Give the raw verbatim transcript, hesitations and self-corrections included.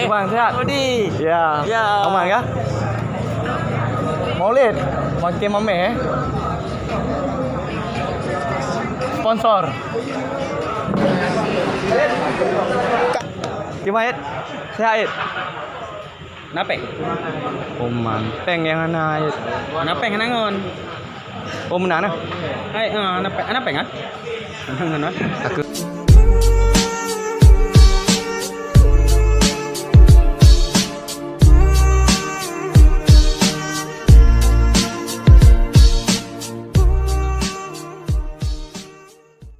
Bang, sehat? Odi. Ya. Ya. Aman kah? Maulid, makin mameh, eh. Sponsor. Kiban, Ed? Sehat, Ed? Na péng? Oh, man. Péng nyang hana, Ed. Na péng hana ngon. Oh, meunan, ah? Hai, ah, na péng, na péng, ah? Hana ngon, ah? Aku